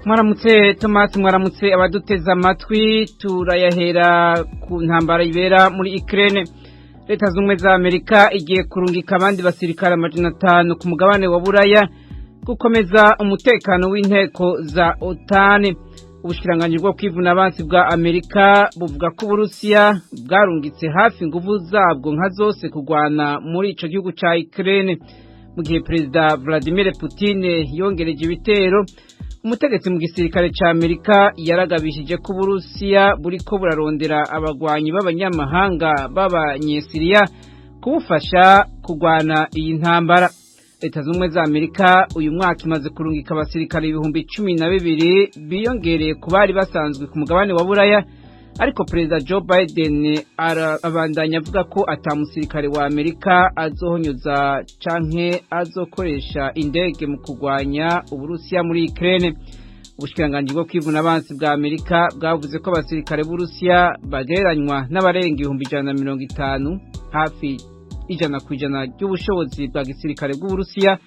Mwaramutse Thomas, mwaramutse abaduteze amatwi. Turayahera ku ntambara ibera muri Ukraine. Leta Zunze za Amerika igiye kurungika abandi basirikare 500 ku mugabane wa Buraya gukomeza umutekano w'inteko za OTAN. Ubushikiranganji bwo kwivuna abansi bwa Amerika buvuga ko Uburusiya bwarungitse hafi inguvu zabwo nka zose kugwana muri ico gihugu ca Ukraine, mu gihe Perezida Vladimir Putin yongereje ibitero. Umutegetsi mu gisirikare ca Amerika yaragabishije ko Uburusiya buriko burarondera abagwanyi b'abanyamahanga b'abanyesiriya kubufasha kugwana iyi ntambara. Leta Zunze za Amerika uyu mwaka imaze kurungika abasirikare 12,000 biyongereye ku bari basanzwe ku mugabane wa Buraya, ariko Perezida Joe Biden arabandanya avuga ko ata musirikare wa Amerika azohonyoza canke azokoresha indege mu kurwanya Uburusiya muri Ukraine. Ubushikiranganji bwo kwivuna abansi bwa Amerika bwavuze ko abasirikare b'Uburusiya bagereranywa n'abarenga 150,000, hafi 100% ry'ubushobozi bwa gisirikare bw'Uburusiya,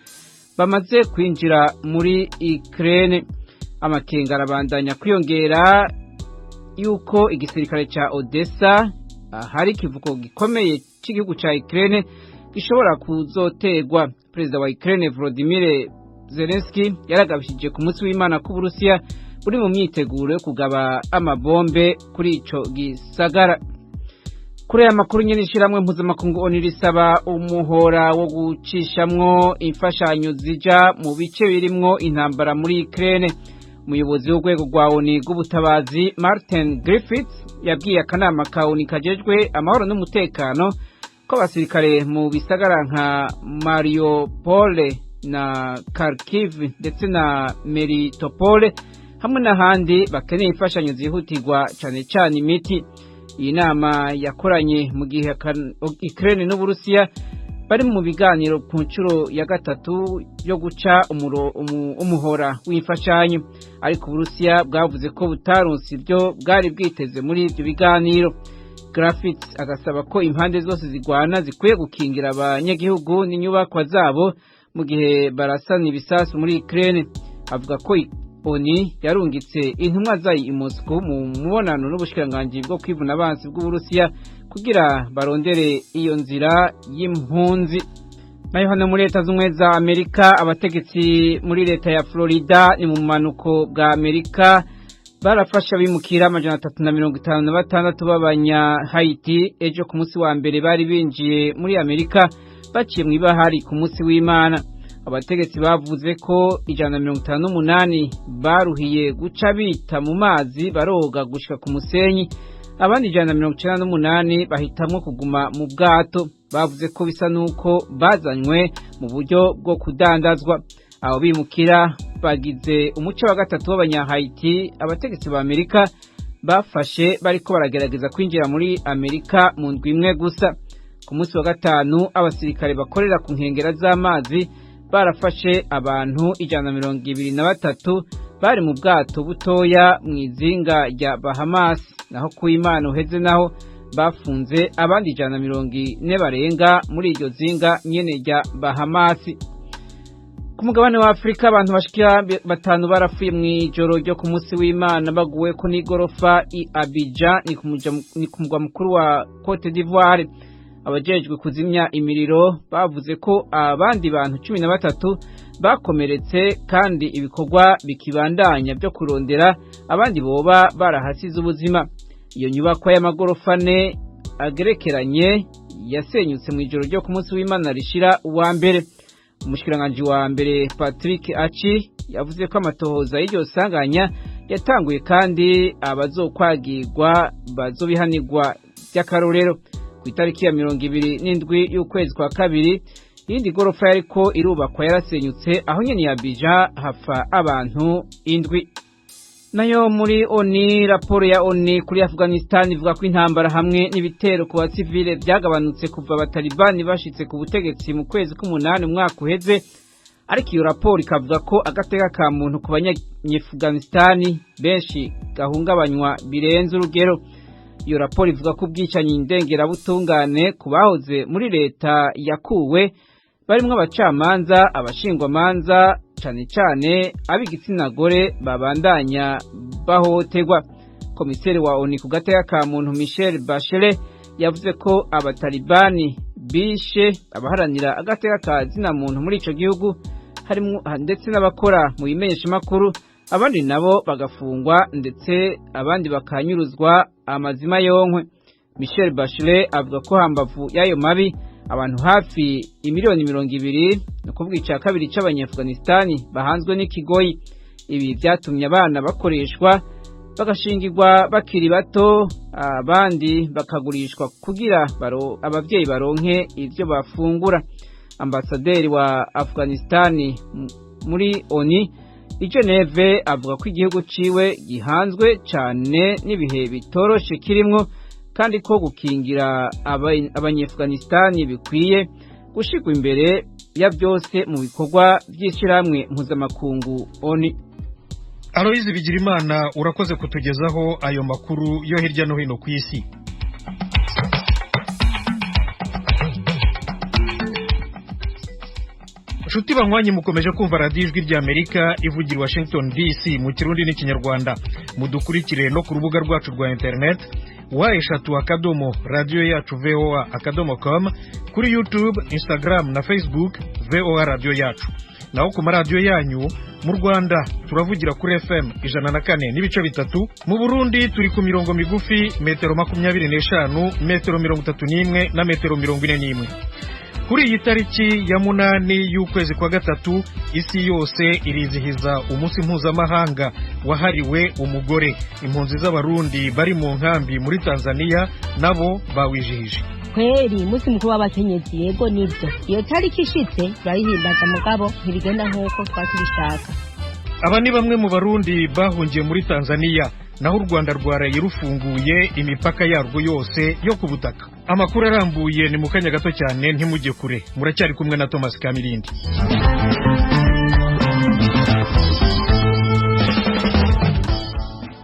bamaze kwinjira muri Ukraine. Amakenga arabandanya kwiyongera yuko igisirikare ca Odessa, hari ikivuko gikomeye cy'igihugu ca Ukraine, gishobora kuzoterwa. Perezida wa Ukraine Volodymyr Zelensky yaragabishije ku munsi w'Imana ko Uburusiya buri mu myiteguro yo kugaba amabombe kuri ico gisagara. Kuri aya makuru nyene, ishiramwe mpuzamakungu ONU risaba umuhora wo gucishamwo imfashanyo zija mu bice birimwo intambara muri Ukraine. Umuyobozi w'urwego rwa ONU rw'ubutabazi Martin Griffiths yabwiye akanama ka ONU kajejwe amahoro n'umutekano ko abasirikare mu bisagara nka Mariupol na Kharkiv ndetse na Melitopol hamwe n'ahandi bakeneye imfashanyo zihutirwa, cane cane imiti. Iyi nama yakoranye mu gihe Ukraine n'Uburusiya bari mu biganiro ku nshuro ya gatatu yo guca umuhora w'imfashanyo, ariko Uburusiya bwavuze ko butaronse ibyo bwari bwiteze muri ibyo biganiro. Griffiths agasaba ko impande zose zigwana zikwiye gukingira abanyagihugu n'inyubakwa zabo mu gihe barasana ibisasu muri Ukraine. Avuga ko ONU yarungitse intumwa zayo i Moscow mu mubonano n'ubushikiranganji bwo kwivuna abansi bw'Uburusiya kugira barondere iyo nzira y'impunzi. Nayo hano muri Leta Zunze za Amerika, abategetsi muri leta ya Florida, ni mu manuko bwa Amerika, barafashe abimukira 356 b'abanya Haiti ejo ku munsi wa mbere bari binjiye muri Amerika baciye mu ibahari ku munsi w'Imana. Abategetsi bavuze ko 158 baruhiye guca bita mu mazi baroga gushika ku musenyi, abandi 198 bahitamwo kuguma mu bwato. Bavuze ko bisa nuko bazanywe mu buryo bwo kudandazwa. Abo bimukira bagize umuco wa gatatu w'abanyahayiti abategetsi ba Amerika bafashe bariko baragerageza kwinjira muri Amerika mu ndwi imwe gusa. Ku munsi wa gatanu, abasirikare bakorera ku nkengera z'amazi barafashe abantu 123 bari mu bwato butoya mu izinga rya Bahamas. Naho ku Imana uheze naho bafunze abandi 140 barenga muri iryo zinga nyene rya Bahamas. Ku mugabane wa Afurika, abantu bashika batanu barapfuye mu ijoro ryo ku munsi w'Imana baguwe ko n'igorofa i Abidjan, ni ku mugwa mukuru wa Cote d'Ivoire. Abajejwe kuzimya imiriro bavuze ko abandi bantu 13 bakomeretse kandi ibikorwa bikibandanya byo kurondera abandi boba barahasize ubuzima. Iyo nyubakwa y'amagorofa ane agerekeranye yasenyutse mu ijoro ryo ku munsi w'Imana rishira uwa mbere. Umushikiranganji wa mbere Patrick Achi yavuze ko amatohoza y'iryo sanganya yatanguye kandi abazokwagirwa bazobihanirwa by'akarorero. Ku itariki ya 27 y'ukwezi kwa kabiri, iyindi gorofa yariko irubakwa yarasenyutse aho nyene ya Abidjan, hafa abantu indwi. Nayo muri ONU, raporo ya ONU kuri Afghanistan ivuga ko intambara hamwe n'ibitero ku basivile byagabanutse kuva abatalibani bashitse ku butegetsi mu kwezi k'umunani umwaka uheze, ariko iyo raporo ikavuga ko agateka ka muntu ku banyafuganistani benshi gahungabanywa birenze urugero. Iyo raporo ivuga ko ubwicanyi ndengerabutungane ku bahoze muri leta yakuwe, barimwo abacamanza, abashingwamanza cane cane ab'igitsina gore babandanya bahohoterwa. Komiseri wa ONU ku gateka ka muntu Michel Bachelet yavuze ko abatalibani bishe abaharanira agateka ka zina muntu muri ico gihugu, harimo ndetse n'abakora mu bimenyeshamakuru, abandi nabo bagafungwa ndetse abandi bakanyuruzwa amazima yonkwe. Michel Bachelet avuga ko hambavu y'ayo mabi abantu hafi imiliyoni 20, ni ukuvuga ica kabiri c'Abanyaafghanistani, bahanzwe n'ikigoyi. Ibi vyatumye abana bakoreshwa bagashingirwa bakiri bato, abandi bakagurishwa kugira abavyeyi baronke ivyo bafungura. Ambasaderi wa Afghanistani muri ONU i Geneve avuga ko igihugu ciwe gihanzwe cane n'ibihe bitoroshe kirimwo, kandi ko gukingira Abanyaafghanistani bikwiye gushirwa imbere ya byose mu bikorwa vy'ishirahamwe mpuzamakungu ONU. Aloyizi Bigirimana, urakoze kutugezaho ayo makuru yo hirya no hino ku isi. Nshuti banywanyi, mukomeje kumva radiyo Ijwi ry'Amerika ivugira Washington DC mu Kirundi n'Ikinyarwanda. Mudukurikire no ku rubuga rwacu rwa internet www.radioyacuvoa.com, kuri YouTube, Instagram na Facebook VOA Radiyo Yacu. Naho ku maradiyo yanyu mu Rwanda turavugira kuri FM 104.3, mu Burundi turi ku mirongo migufi metero 25, metero 31 na metero 41. Kuri iyi tariki ya 8 y'ukwezi kwa gatatu, isi yose irizihiza umunsi mpuzamahanga wahariwe umugore. Impunzi z'Abarundi bari mu nkambi muri Tanzania nabo bawijihije. Kweri umunsi mukuru w'abakenyezi, yego nibyo, iyo tariki ishitse turayihimbaza, mugabo ntibigenda nk'uko twatubishaka. Aba ni bamwe mu Barundi bahungiye muri Tanzania. Naho u Rwanda rwaraye rufunguye imipaka yarwo yose yo ku butaka. Amakuru arambuye ni mu kanya gato cyane, ntimujye kure, muracyari kumwe na Thomas Kamirindi.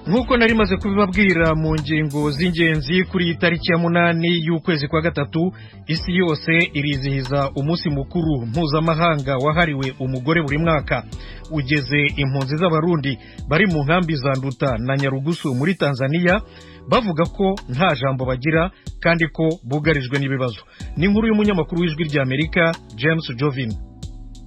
Nk'uko nari maze kubibabwira mu ngingo z'ingenzi, kuri iyi tariki ya 8 y'ukwezi kwa gatatu isi yose irizihiza umunsi mukuru mpuzamahanga wahariwe umugore buri mwaka. Ugeze impunzi z'Abarundi bari mu nkambi za Nduta na Nyarugusu muri Tanzania bavuga ko nta jambo bagira kandi ko bugarijwe n'ibibazo. Ni inkuru y'umunyamakuru w'Ijwi ry'Amerika James Jovin.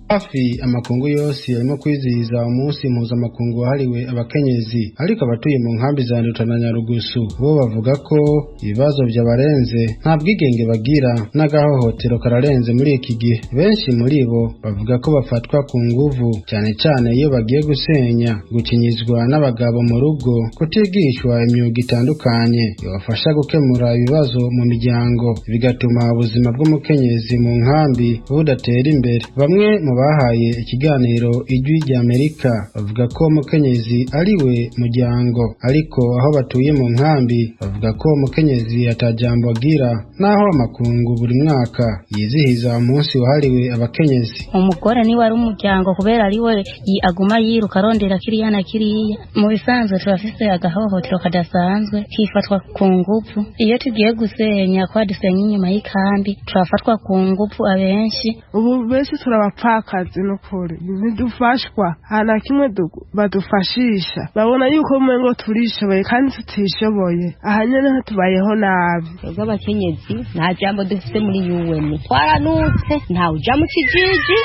Hafi amakungu yose arimo kwizihiza umunsi mpuzamakungu wahariwe abakenyezi, ariko abatuye mu nkambi za Nduta na Nyarugusu bo bavuga ko ibibazo byabarenze, nta bwigenge bagira n'agahohotero kararenze muri iki gihe. Benshi muri bo bavuga ko bafatwa ku nguvu, cyane cyane iyo bagiye gusenya, gukinyizwa n'abagabo mu rugo, kutigishwa imyuga itandukanye ibafasha gukemura ibibazo mu miryango, bigatuma ubuzima bw'umukenyezi mu nkambi budatera imbere. Bamwe mu bahaye ikiganiro Ijwi ry'Amerika bavuga ko umukenyezi ari we muryango, ariko aho batuye mu nkambi bavuga ko umukenyezi atajambo agira, naho amakungu buri mwaka yizihiza umunsi wahariwe abakenyezi. Umugore niwe ari umuryango, kubera ari we aguma yiruka arondera kiriya na kiriya. Mu bisanzwe turafise agahohotero kadasanzwe, kifatwa ku ngufu. Iyo tugiye gusenya, kwa dusenya inyuma y'ikambi, turafatwa ku ngufu abenshi. Ubu benshi turabapfakazi, n'ukuri ntidufashwa, nta na kimwe badufashisha. Babona yuko umengo turishoboye kandi tutishoboye, aha nyene tubayeho nabi. Twebwe abakenyezi nta jambo dufise muri UN, twaranutse, ntawe uja mu kijiji.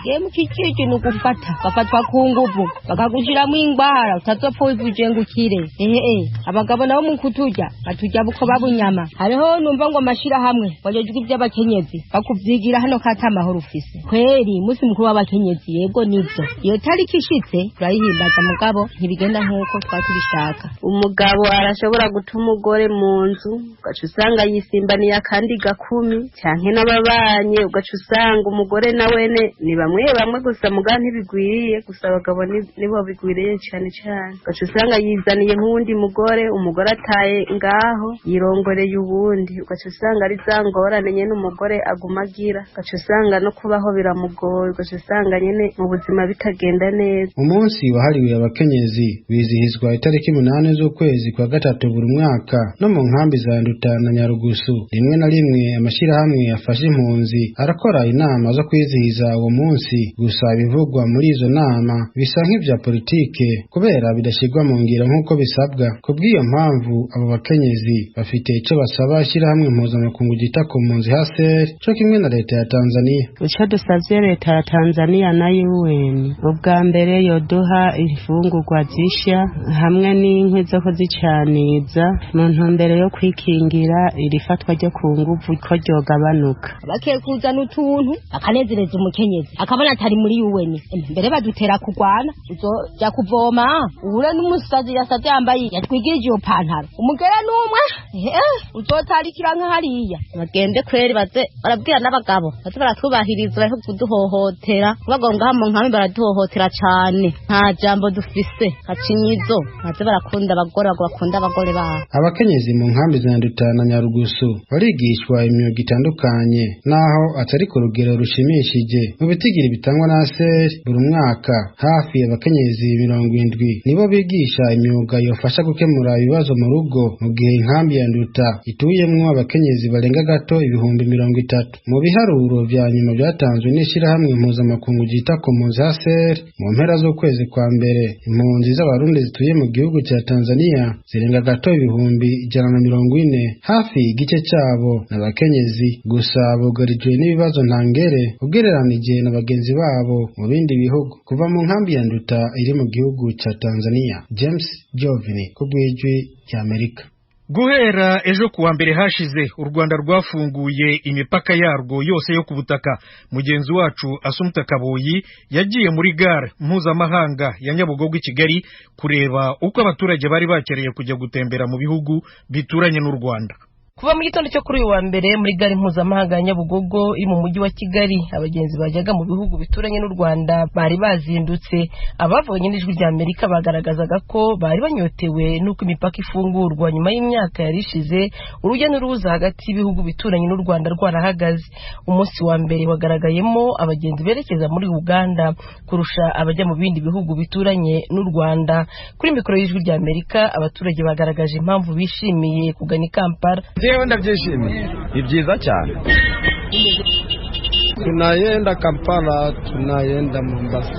Ye mu kijiji ni ugufata, bafatwa ku nguvu, bakagushiramo ingwara utazopfa wivuje ngo ukire. Ehe, abagabo nabo mu kuturya baturya buko babunyama. Hariho numva ngo amashirahamwe bajejwe ivy'abakenyezi bakuvyigira hano kata amahoro ufise. Kweri umunsi mukuru w'abakenyezi, yego nibyo, iyo tariki ishitse turayihimbaza, mugabo ntibigenda nk'uko twatubishaka. Umugabo arashobora guta umugore mu nzu, ugaca usanga yisimbaniye akandi gakumi canke n'ababanye, ugaca usanga umugore na wene ni bamwe bamwe gusa, muga ntibigwiriye gusa, abagabo nibo bigwiriye cyane cyane. Ugaca usanga yizaniye nk'uwundi mugore, umugore ataye ngaho yirongoreye uwundi, ugaca usanga ari za ngorane nyene umugore aguma agira, ugaca usanga no kubaho biramugoye, ugaca usanga nyene mu buzima bitagenda neza. Umunsi wahariwe abakenyezi wizihizwa itariki 8 z'ukwezi kwa gatatu buri mwaka no mu nkambi za Nduta na Nyarugusu. Rimwe na rimwe amashirahamwe afasha impunzi arakora inama zo kwizihiza uwo munsi. munsi. Gusa ibivugwa muri izo nama bisa nk'ivya politike kubera bidashyirwa mu ngiro nk'uko bisabwa. Kubw'iyo mpamvu abo bakenyezi bafite ico basaba ishyirahamwe mpuzamakungu ryita ku mpunzi HCR co kimwe na leta ya Tanzania. Ico dusavye leta ya Tanzania na UN, ubwa mbere yoduha imfungurwa zisha hamwe n'inkwi zo kuzicaniza mu ntumbero yo kwikingira iri fatwa ryo ku nguvu ko ryogabanuka. Bakekuza n'utuntu akanezereza umukenyezi akabona atari muri UN, mbere badutera kugwana uzoja kuvoma uhure n'umusazi yasaze yambaye yatwigirije iyo pantaro umugera n'umwe uzotarikira nka hariya. Bagende kweri baze barabwira n'abagabo baze baratwubahiriza bareke kuduhohotera, bagonga mu nkambi baraduhohotera cane, nta jambo dufise hacinyizo, baze barakunda abagore bakunda abagore babo. Abakenyezi mu nkambi za Nduta na Nyarugusu barigishwa imyuga itandukanye naho atari ku rugero rushimishije. Mu bitigiri bitangwa na ASER buri mwaka hafi abakenyezi 70 nibo bigisha imyuga yofasha gukemura ibibazo mu rugo, mu gihe inkambi ya Nduta ituyemwo abakenyezi barenga gato 30,000. Mu biharuro vya nyuma byatanzwe n'ishirahamwe mpuzamakungu ryita ku mpunzi HCR mu mpera z'ukwezi kwa mbere, impunzi z'abarundi zituye mu gihugu cya Tanzania zirenga gato 140,000, hafi igice cyabo n'abakenyezi. Gusa bugarijwe n'ibibazo ntangere ugereranije na bagenzi babo mu bindi bihugu. Kuva mu nkambi ya Nduta iri mu gihugu cya Tanzania, James Jovini ku bw'Ijwi ry'Amerika. Guhera ejo kuwa mbere hashize u Rwanda rwafunguye imipaka yarwo yose yo ku butaka. Mugenzi wacu Asumta Kaboyi yagiye muri gare mpuzamahanga ya Nyabugogo i Kigali kureba uko abaturage bari bakereye kujya gutembera mu bihugu bituranye n'u Rwanda. Kuva mu gitondo cyo kuri uyu wa mbere muri gare mpuzamahanga ya Nyabugogo iri mu mujyi wa Kigali, abagenzi bajyaga mu bihugu bituranye n'u Rwanda bari bazindutse. Abavuganye n'Ijwi rya Amerika bagaragazaga ko bari banyotewe n'uko imipaka ifungurwa nyuma y'imyaka yari ishize urujya n'uruza hagati y'ibihugu bituranye n'u Rwanda rwarahagaze. Umunsi wa mbere wagaragayemo abagenzi berekeza muri Uganda kurusha abajya mu bindi bihugu bituranye n'u Rwanda. Kuri mikoro y'Ijwi rya Amerika abaturage bagaragaje impamvu bishimiye kugana i Kampala. Jewe ndabyishimiye, ni byiza cyane. Tunayenda Kampala, tunayenda Mombasa.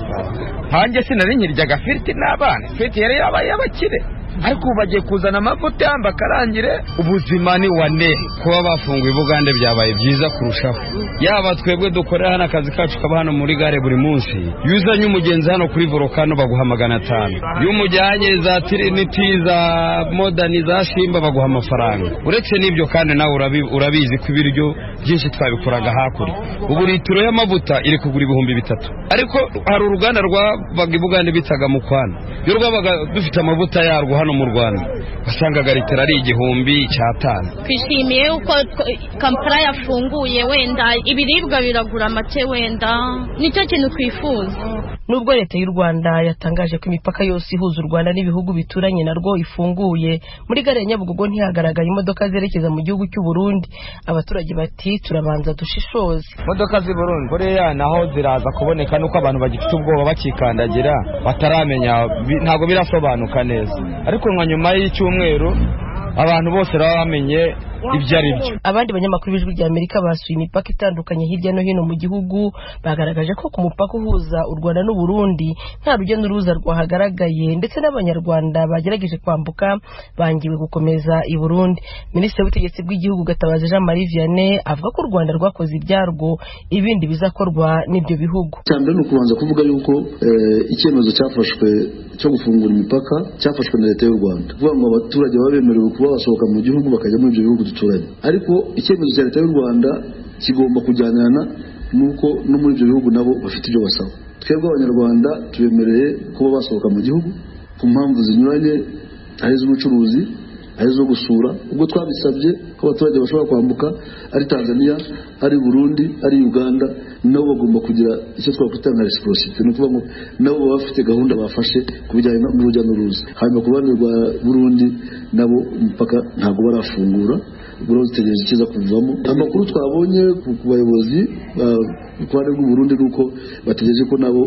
Hanjye sinari nkiryaga firiti n'abana, firiti yari yabaye abakire, ariko ubu bagiye kuzana amavuta bakarangire. Ubuzima ni wane. Kuba bafunguye Bugande byabaye byiza kurushaho. Yaba twebwe dukorera hano akazi kacu kaba hano muri gare buri munsi, iyo uzanye umugenzi hano kuri volcano baguha 500, iyo umujyanye za Trinity za Modern za Simba baguha amafaranga. Uretse n'ibyo kandi nawe urabizi ko ibiryo byinshi twabikoraga hakurya. Ubu litiro y'amavuta iri kugura 3000, ariko hari uruganda rwabaga i Bugande bitaga Mukwana, iyo rwabaga dufite amavuta yarwo hano mu Rwanda wasangaga litiro ari 1500. Twishimiye uko Kampala yafunguye, wenda ibiribwa biragura make, wenda nicyo kintu twifuza. Nubwo leta y'u Rwanda yatangaje ko imipaka yose ihuza u Rwanda n'ibihugu bituranye narwo ifunguye, muri gare ya Nyabugogo ntihagaragaye imodoka zerekeza mu gihugu cy'u Burundi. Abaturage bati turabanza dushishoze. Imodoka z'i Burundi buriya naho ziraza kuboneka nuko abantu bagifite ubwoba bakikandagira bataramenya, ntabwo birasobanuka neza, ariko nka nyuma y'icyumweru abantu bose baba bamenye ibyo ari byo. Abandi banyamakuru b'Ijwi rya Amerika basuye imipaka itandukanye hirya no hino mu gihugu, bagaragaje ko ku mupaka uhuza u Rwanda n'u Burundi nta rujya n'uruza rwahagaragaye, ndetse n'abanyarwanda bagerageje kwambuka bangiwe gukomeza i Burundi. Minisitiri w'Ubutegetsi bw'Igihugu Gatabazi Jean Marie Vianney avuga ko u Rwanda rwakoze ibyarwo, ibindi bizakorwa n'ibyo bihugu. Cyambere ni ukubanza kuvuga yuko icyemezo cyafashwe cyo gufungura imipaka cyafashwe na leta y'u Rwanda, kuvuga ngo abaturage baba bemerewe kuba basohoka mu gihugu bakajya muri ibyo bihugu duturanye, ariko icyemezo cya leta y'u Rwanda kigomba kujyanirana nuko no muri ibyo bihugu nabo bafite ibyo basaba. Twebwe abanyarwanda tubemereye kuba basohoka mu gihugu ku mpamvu zinyuranye, ari iz'ubucuruzi, ari izo gusura. Ubwo twabisabye ko abaturage bashobora kwambuka ari Tanzania, ari Burundi, ari Uganda, nabo bagomba kugira icyo twakwita nka reciprocity, ni ukuvuga ngo nabo baba bafite gahunda bafashe ku bijyanye n'urujya n'uruza. Hanyuma ku ruhande rwa Burundi nabo umupaka ntabwo barafungura, ubwo dutegereje ikiza kuvamo. Amakuru twabonye ku bayobozi Ku ruhande rw'u Burundi nuko bategereje ko nabo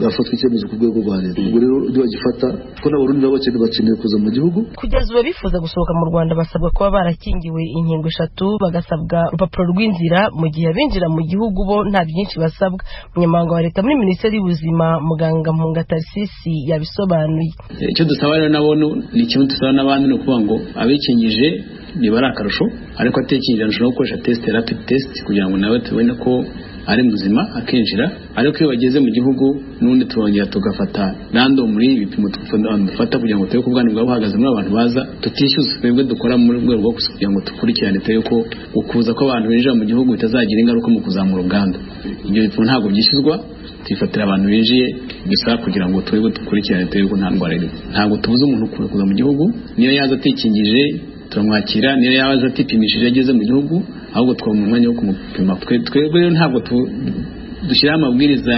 hafatwa icyemezo ku rwego rwa leta. Ubwo rero ibyo bagifata ko n'Abarundi nabo bakeneye kuza mu gihugu. Kugeza ubu abifuza gusohoka mu Rwanda basabwa kuba barakingiwe inkingo 3, bagasabwa urupapuro rw'inzira, mu gihe abinjira mu gihugu bo nta byinshi basabwa. Umunyamabanga wa leta muri Minisiteri y'Ubuzima, Muganga Mpunga Tarsisi, yabisobanuye. Icyo dusaba rero nabo ni kimwe dusaba n'abandi, ni ukuvuga ngo abikingije niba ari akarusho, ariko atikingije ashobora gukoresha test, rapid test, kugira ngo nawe tubone ko ari muzima akinjira. Ariko iyo bageze mu gihugu n'ubundi turongera tugafata random ibipimo dufata kugira ngo turebe ko ubwandu bwaba buhagaze muri abantu baza, tutishyuza. Twebwe dukora muri rwego rwo kugira ngo dukurikirane turebe ko ukuza kw'abantu binjira mu gihugu bitazagira ingaruka mu kuzamura ubwandu. Ibyo bipimo ntabwo byishyuzwa, tubifatira abantu binjiye gusa kugira ngo turebe, dukurikirane turebe ko nta ndwara irimo. Ntabwo tubuza umuntu kuza mu gihugu, niyo yaza atikingije turamwakira, niyo yaza atipimishije ageze mu gihugu, ahubwo twamuha umwanya wo kumupima. Twebwe rero ntabwo dushyiraho amabwiriza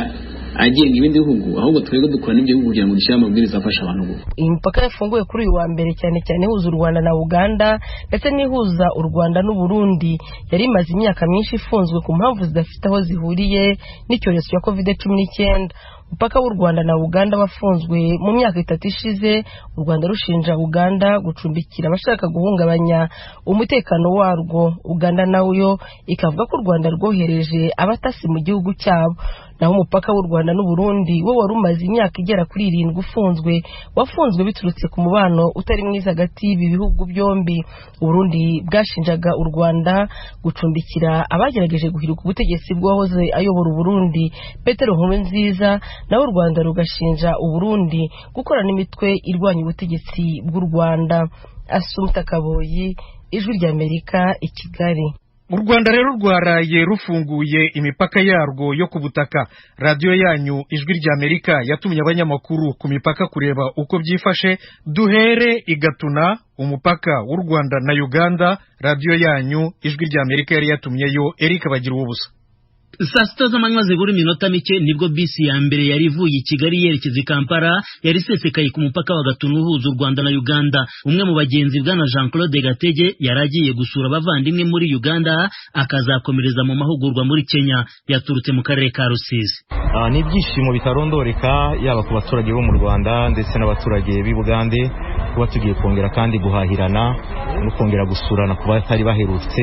agenga ibindi bihugu, ahubwo twebwe dukora n'ibyo bihugu kugira ngo dushyire amabwiriza afasha abantu. Iyi mipaka yafunguwe kuri uyu wa mbere, cyane cyane ihuza u Rwanda na Uganda ndetse n'ihuza u Rwanda n'u Burundi, yari imaze imyaka myinshi ifunzwe ku mpamvu zidafite aho zihuriye n'icyorezo cya Covid-19. Umupaka w'u Rwanda na Uganda wafunzwe mu myaka 3 ishize, u Rwanda rushinja Uganda gucumbikira abashaka guhungabanya umutekano warwo. Uganda nayo ikavuga ko u Rwanda rwohereje abatasi mu gihugu cyabo. Naho umupaka w'u Rwanda n'u Burundi wo wari umaze imyaka igera kuri 7 ufunzwe, wafunzwe biturutse ku mubano utari mwiza hagati y'ibi bihugu byombi. Uburundi bwashinjaga u Rwanda gucumbikira abagerageje guhirika ubutegetsi bw'uwahoze ayobora Uburundi Petero Nkurunziza, naho u Rwanda rugashinja Uburundi gukorana n'imitwe irwanya ubutegetsi bw'u Rwanda. Asumta Kaboyi, Ijwi ry'Amerika, i Kigali. U Rwanda rero rwaraye rufunguye imipaka yarwo yo ku butaka. Radiyo yanyu Ijwi ry'Amerika yatumye abanyamakuru ku mipaka kureba uko byifashe. Duhere i Gatuna, umupaka w'u Rwanda na Uganda. Radiyo yanyu Ijwi ry'Amerika yari yatumyeyo Eric Bagira ubusa. Saa 6 z'amanywa zibura iminota mike nibwo bisi ya mbere yari ivuye i Kigali yerekeza i Kampala yari isesekaye ku mupaka wa Gatuna uhuza u Rwanda na Uganda. Umwe mu bagenzi, bwana Jean Claude Gatege, yari agiye gusura abavandimwe muri Uganda akazakomereza mu mahugurwa muri Kenya. Yaturutse mu karere ka Rusizi. Ni ibyishimo bitarondoreka yaba ku baturage bo mu Rwanda ndetse n'abaturage b'i Bugande, kuba tugiye kongera kandi guhahirana no kongera gusurana ku batari baherutse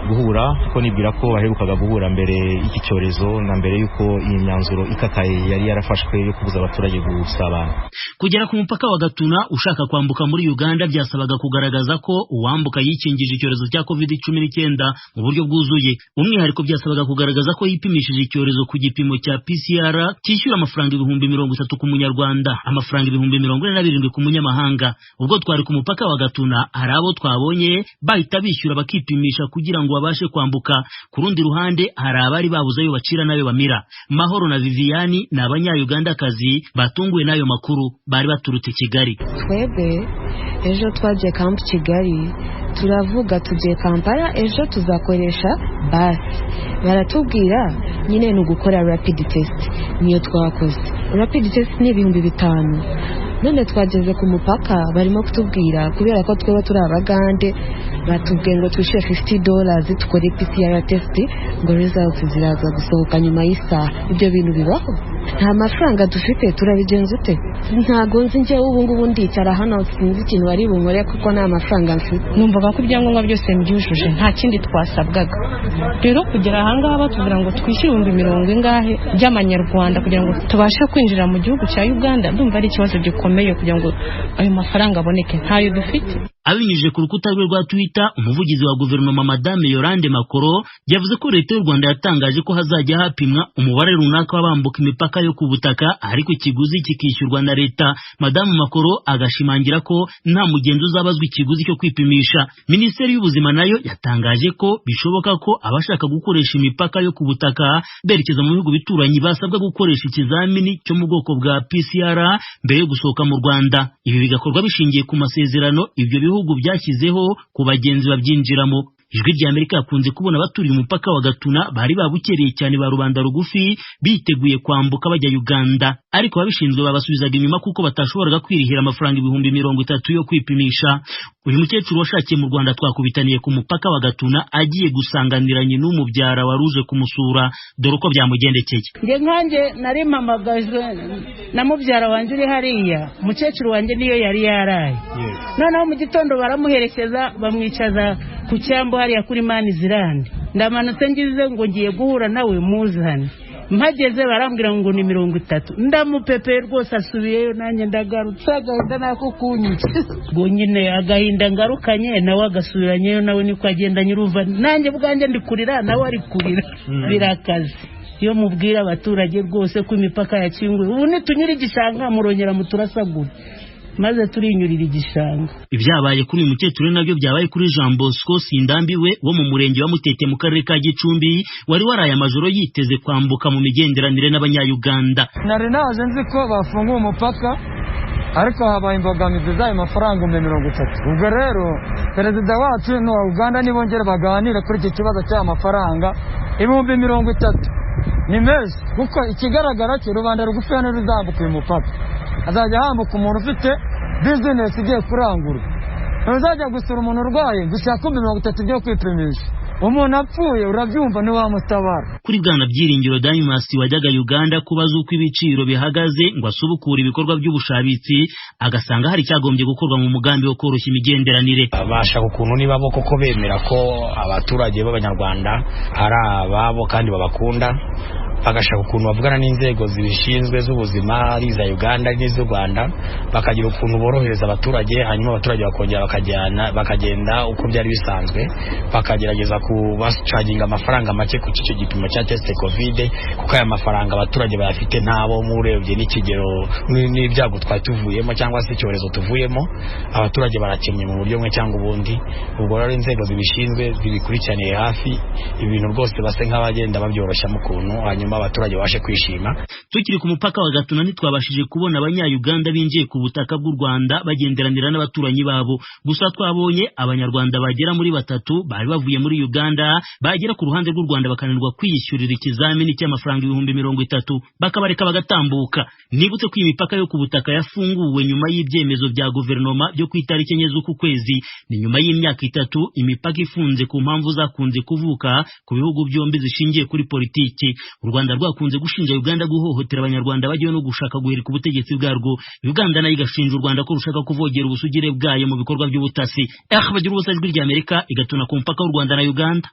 guhura, ko nibwira ko baherukaga guhura mbere iki cyorezo na mbere y'uko iyi myanzuro ikakaye yari yarafashwe yo kubuza abaturage gusabana. Kugera ku mupaka wa Gatuna ushaka kwambuka muri Uganda byasabaga kugaragaza ko uwambuka yikingije icyorezo cya Covid-19 mu buryo bwuzuye. Umwihariko byasabaga kugaragaza ko yipimishije icyorezo ku gipimo cya PCR cyishyura amafaranga 30,000 ku munyarwanda, amafaranga 47,000 ku munyamahanga. Ubwo twari ku mupaka wa Gatuna hari abo twabonye bahita bishyura bakipimisha kugira ngo babashe kwambuka. Ku rundi ruhande hari abari babuze ayo bacira n'ayo bamira. Mahoro na Viviani ni abanyayugandakazi batunguwe n'ayo makuru, bari baturutse Kigali. Twebwe ejo twagiye kampu Kigali, turavuga tugiye Kampala ejo tuzakoresha basi, baratubwira nyine ni ugukora rapid test, niyo twakoze. Rapid test ni 5,000. None twageze ku mupaka barimo kutubwira kubera ko tweba turi abagande, batubwiye ngo twishyure $50 tukore PCR test, ngo results ziraza gusohoka nyuma y'isaha. Ibyo bintu bibaho? Nta mafaranga dufite, turabigenza ute? Ntago nzi njyewe ubu ngubu ndicara hano sinzi ikintu bari bunkore kuko nta mafaranga mfite. Numvaga ko ibyangombwa byose mbyujuje, nta kindi twasabwaga. Rero kugera ahangaha batubwira ngo twishyure 40,000 by'amanyarwanda kugira ngo tubashe kwinjira mu gihugu cya Uganda, ndumva ari ikibazo gikomeye kugira ngo ayo mafaranga aboneke, ntayo dufite. Abinyujije ku rukuta rwe rwa Twitter, umuvugizi wa guverinoma Madame Yolande Makoro yavuze ko leta y'u Rwanda yatangaje ko hazajya hapimwa umubare runaka w'abambuka imipaka yo ku butaka, ariko ikiguzi kikishyurwa na leta. Madame Makoro agashimangira ko nta mugenzi uzabazwa ikiguzi cyo kwipimisha. Minisiteri y'Ubuzima nayo yatangaje ko bishoboka ko abashaka gukoresha imipaka yo ku butaka berekeza mu bihugu bituranyi basabwa gukoresha ikizamini cyo mu bwoko bwa PCR mbere yo gusohoka mu Rwanda. Ibi bigakorwa bishingiye ku masezerano ibyo bihugu byashyizeho ku bagenzi babyinjiramo. Ijwi rya Amerika yakunze kubona abaturiye umupaka wa Gatuna bari babukereye cyane ba rubanda rugufi biteguye kwambuka bajya Uganda, ariko ababishinzwe babasubizaga inyuma kuko batashoboraga kwirihira amafaranga 30,000 yo kwipimisha. Uyu mukecuru washakiye mu Rwanda twakubitaniye ku mupaka wa Gatuna agiye gusanganiranye n'umubyara waruje kumusura, dore uko byamugendekeye. Nge nkanjye nari mpamagajwe na mubyara wanjye uri hariya, umukecuru wanjye niyo yari yaraye. Noneho mu gitondo baramuherekeza bamwicaza ku cyambu hariya kuri Mani Zirande. Ndamanutse ngize ngo ngiye guhura nawe muzane, mpageze barambwira ngo ni 30. Ndamupepeye rwose asubiyeyo, nanjye ndagarutse agahinda nako kunyica. Ngo nyine agahinda ngarukanye nawe agasubiranyeyo, nawe niko agenda nyirumva, nanjye bwanjye ndi kurira nawe ari kurira. Birakaze iyo mubwira abaturage rwose ko imipaka yakinguye. Ubu nitunyura igishanga murongera muturasagura, maze turinyurira igishanga. Ibyabaye kuri uyu mukecuru nabyo byabaye kuri Jean Bosco Sindambiwe wo mu murenge wa Mutete mu karere ka Gicumbi, wari waraye amajoro yiteze kwambuka mu migenderanire n'abanyayuganda. Nari naje nzi ko bafunguye umupaka, ariko habaye imbogamizi z'ayo mafaranga 30,000. Ubwo rero perezida wacu n'uwa Uganda nibongere baganire kuri iki kibazo cy'aya mafaranga 30,000 ni menshi, kuko ikigaragara cyo rubanda rugufi hano ruzambuka uyu mupaka. Azajya hambuka umuntu ufite bizinesi igiye kurangura, ntuzajya gusura umuntu urwaye gushaka 30,000 byo kwipimisha. Umuntu apfuye urabyumva ntiwamutabara. Kuri Bwana Byiringiro Danimas wajyaga Uganda kubaza uko ibiciro bihagaze ngo asubukure ibikorwa by'ubushabitsi, agasanga hari icyagombye gukorwa mu mugambi wo koroshya imigenderanire. Bashaka ukuntu niba bo koko bemera ko abaturage b'Abanyarwanda ari ababo kandi babakunda, bagashaka ukuntu bavugana n'inzego zibishinzwe z'ubuzima, ari iza Uganda n'iz'u Rwanda, bakagira ukuntu borohereza abaturage, hanyuma abaturage bakongera bakajyana bakagenda uko byari bisanzwe, bakagerageza kubacaginga amafaranga make ku cyo gipimo cya test covid, kuko aya mafaranga abaturage bayafite ntabo murebye n'ikigero n'ibyago twari tuvuyemo cyangwa se icyorezo tuvuyemo, abaturage barakennye mu buryo bumwe cyangwa ubundi. Ubwo rero inzego zibishinzwe zibikurikiraniye hafi ibintu rwose base nk'abagenda babyoroshya mu kuntu, hanyuma abaturage babashe kwishima. Tukiri ku mupaka wa Gatuna ntitwabashije kubona abanyayuganda binjiye ku butaka bw'u Rwanda bagenderanira n'abaturanyi babo, gusa twabonye abanyarwanda bagera muri 3 bari bavuye muri Uganda bagera ku ruhande rw'u Rwanda bakananirwa kwiyishyurira ikizamini cy'amafaranga 30,000 bakabareka bagatambuka. Nibutse ko imipaka yo ku butaka yafunguwe nyuma y'ibyemezo bya guverinoma byo ku itariki 4 z'uku kwezi, ni nyuma y'imyaka 3 imipaka ifunze ku mpamvu zakunze kuvuka ku bihugu byombi zishingiye kuri politiki. U Rwanda rwakunze gushinja Uganda guhohotera abanyarwanda bagiye no gushaka guhirika ubutegetsi bwarwo. Uganda nayo igashinja u Rwanda ko rushaka kuvogera ubusugire bwayo mu bikorwa by'ubutasi. Bagira ubusa Ijwi rya Amerika igatuna ku mupaka w'u Rwanda na Uganda.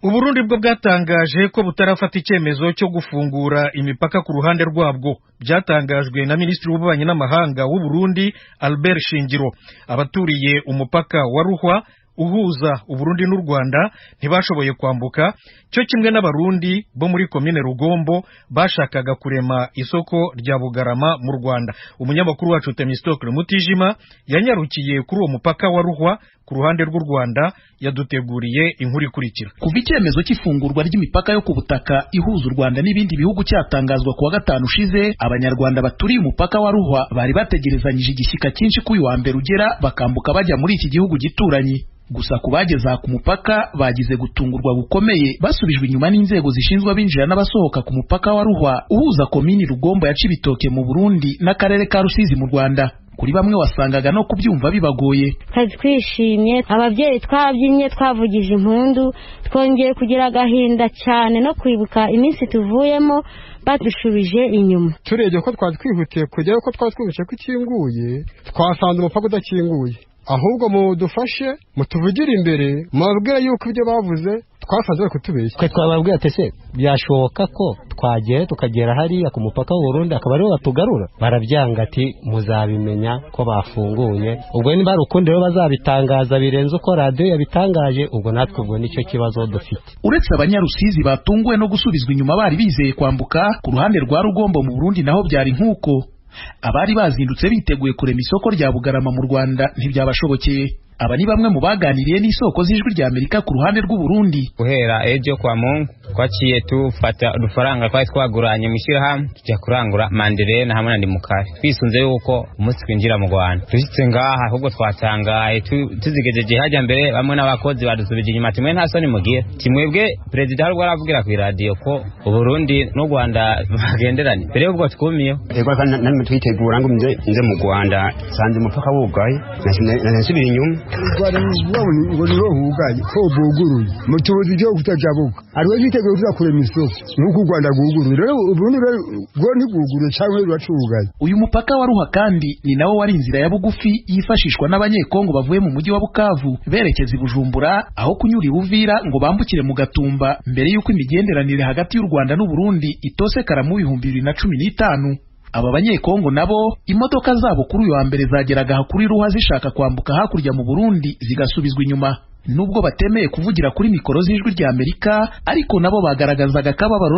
Uburundi bwo bwatangaje ko butarafata icyemezo cyo gufungura imipaka ku ruhande rwabwo. Byatangajwe na Minisitiri w'Ububanyi n'Amahanga w'u Burundi Albert Shingiro. Abaturiye umupaka wa Ruhwa uhuza Uburundi n'u Rwanda ntibashoboye kwambuka, cyo kimwe n'abarundi bo muri komine Rugombo bashakaga kurema isoko rya Bugarama mu Rwanda. Umunyamakuru wacu Temistocle Mutijima yanyarukiye kuri uwo mupaka wa Ruhwa ku ruhande rw'u Rwanda, yaduteguriye inkuru ikurikira. Kuva icyemezo cy'ifungurwa ry'imipaka yo ku butaka ihuza u Rwanda n'ibindi bihugu cyatangazwa kuwa gatanu ushize, abanyarwanda baturiye umupaka wa Ruhwa bari bategerezanyije igishyika cyinshi ko uyu wa mbere ugera bakambuka bajya muri iki gihugu gituranyi. Gusa ku bageze ku mupaka bagize gutungurwa gukomeye, basubijwe inyuma n'inzego zishinzwe abinjira n'abasohoka ku mupaka wa Ruhwa uhuza komini Rugombo ya Cibitoke mu Burundi n'akarere ka Rusizi mu Rwanda. Kuri bamwe wasangaga no kubyumva bibagoye. Twari twishimye, ababyeyi twabyinnye, twavugije impundu, twongeye kugira agahinda cyane no kwibuka iminsi tuvuyemo badushubije inyuma. Turebye ko twari twihutiye kujyayo, ko twari twumvise ko ikinguye, twasanze umupaka udakinguye. Ahubwo mudufashe mutuvugire imbere, mubabwire yuko ibyo bavuze twasanze bari kutubeshya. Twe twababwira ati se byashoboka ko twagera tukagera hariya ku mupaka w'u Burundi akaba ariho batugarura? Barabyanga ati muzabimenya ko bafunguye. Ubwo niba ari ukundi rero bazabitangaza birenze uko radiyo yabitangaje, ubwo natwe ubwo nicyo kibazo dufite. Uretse abanyarusizi batunguwe no gusubizwa inyuma bari bizeye kwambuka, ku ruhande rwa Rugombo mu Burundi naho byari nk'uko. Abari bazindutse biteguye kurema isoko rya Bugarama mu Rwanda ntibyabashobokeye. Aba ni bamwe mu baganiriye n'isoko z'Ijwi rya Amerika ku ruhande rw'u Burundi. Guhera ejo kwa Mungu twaciye tufata udufaranga twari twaguranye mu ishyirahamwe, tujya kurangura manderena hamwe na ndimukari, twisunze yuko umunsi twinjira mu Rwanda. Dushitse ngaha ahubwo twatangaye, tuzigejeje hajya mbere bamwe n'abakozi badusubije inyuma, timwe nta soni mugira, timwebwe perezida hari ubwo aravugira ku iradiyo ko Uburundi n'u Rwanda bagenderanye, mbere y'ubwo twumiyeho. Ego namwe twitegura ngo nze mu Rwanda, sanze umupaka wugaye, nasubira inyuma. Ngo niho hugaye ko buguruye mutubuzi ibyo kutajabuka, hariho twiteguye tuzakurema isoko nk'uko u Rwanda rwuguruye, rero Uburundi rwo ntibwuguruye cyangwa ruracugaye. Uyu mupaka wa Ruha kandi ni nawo wari inzira ya bugufi yifashishwa n'Abanyekongo bavuye mu mujyi wa Bukavu berekeza i Bujumbura, aho kunyura i Buvira ngo bambukire mu Gatumba, mbere y'uko imigenderanire hagati y'u Rwanda n'u Burundi itosekara mu 2015. Aba Banyekongo nabo imodoka zabo kuri uyu wa mbere zageraga kuri Ruha zishaka kwambuka hakurya mu Burundi zigasubizwa inyuma. Nubwo batemeye kuvugira kuri mikoro z'Ijwi rya Amerika, ariko nabo bagaragazaga akababaro.